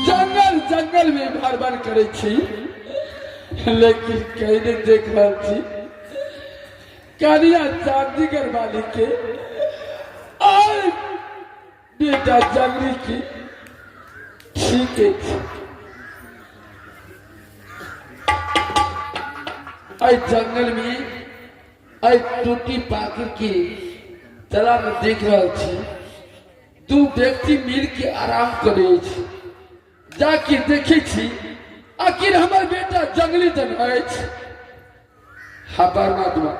जंगल जंगल में भरभर करै छी, लेकिन कहीं नहीं देख रहल छी कनिया चांदीगढ़ वाली के और बेटा जंगली की। ठीक है, एहि जंगल में एहि टूटी पाकड़ के तला में देख रहल छी दू व्यक्ति मिल के आराम करै अछि। जाके देखै छी आखिर हमर बेटा जंगली जन अछि। हा परमात्मा,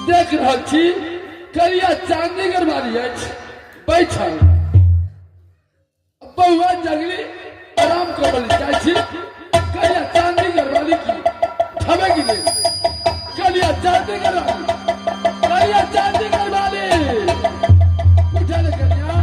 देख रहल छी करिया चांदीगढ़ वाली अछि बैठल, बउआ जंगली आराम कर जाइ छी। कलिया चांदीगढ़ वाली की ठमेक गेल। कलिया चांदीगढ़ वाली, कलिया चांदीगढ़ वाली, उठा ले कलिया।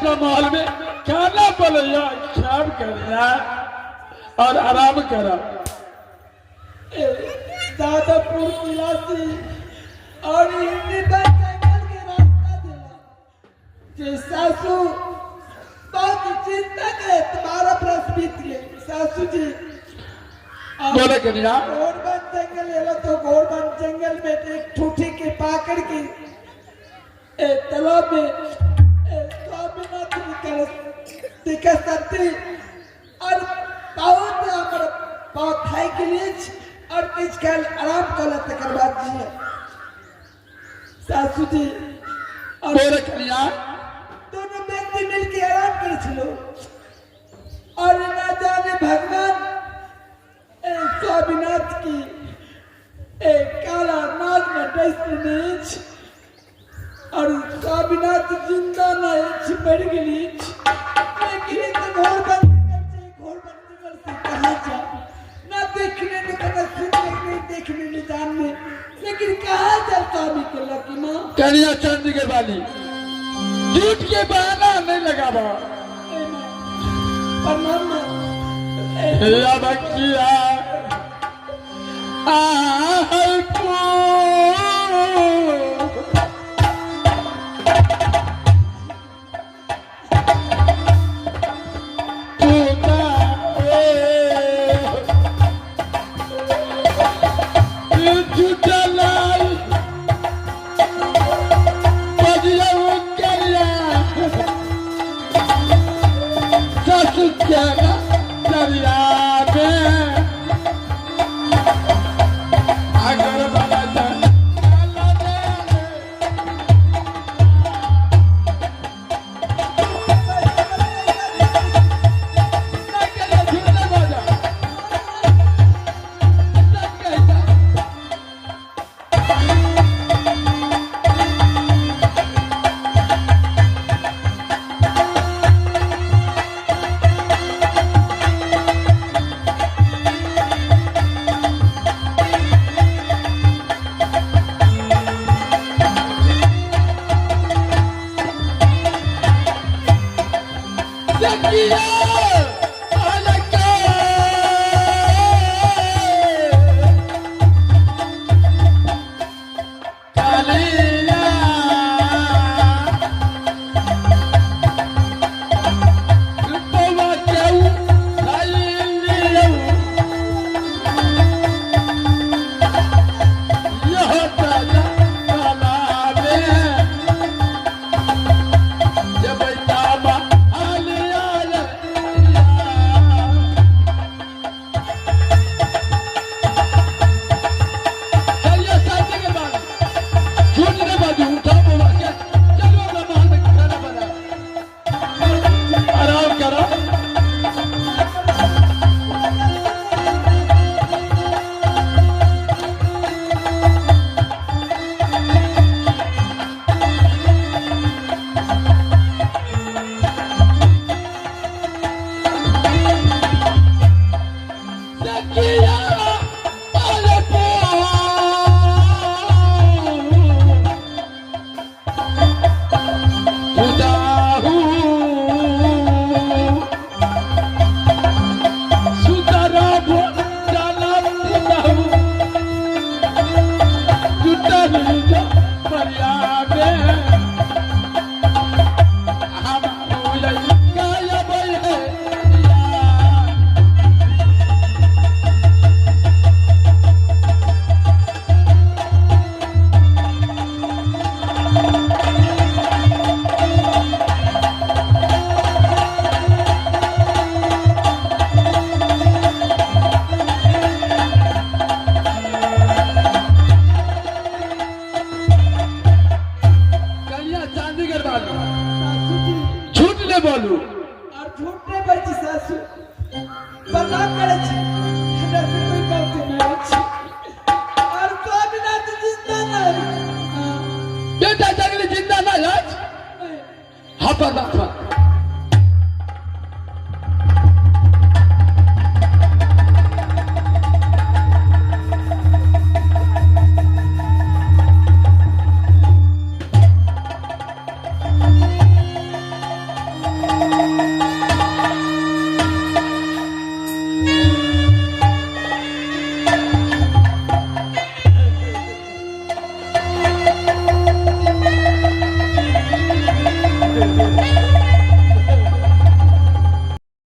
अपना महल में खाना बनैया, खाब करिया और आराम करब। दादापुर निवासी और हिंदी जंगल के रास्ता दिला जे सासू बहुत चिंता के 12 बरस बीत गए सासू जी। बोले कन्या। गोरबन जंगल एलो तो गोरबन जंगल में एक ठूठी के पाकड़ की ए तालाब में ए स्वामीनाथ निकल दिखे सकती और बहुत हमर बहुत खाए के लिए और किछु काल आराम कर तकर बाद जिए सासू जी। और बोले कन्या। दोनों व्यक्ति मिलके आराम करे छलो और ना जाने भगवान ए स्वामीनाथ की ए काला नाग में डस नीच और स्वामीनाथ जिंदा नहीं मर गेली। लेकिन तो घोर बन घोर बन से कहाँ जा ना देखने में कना सुनने नहीं देखने में जानने, लेकिन कहाँ जा स्वामी के लकी माँ। कन्या चांदी के वाली झूठ के बहाना नहीं लगावा। ए माँ, प्रणाम माँ। लबकिया आहे को सासू जी। झूठ ने बोलू। और झूठ नहीं बची सासू, प्रणाम करे छी, हमरा से कोई गलती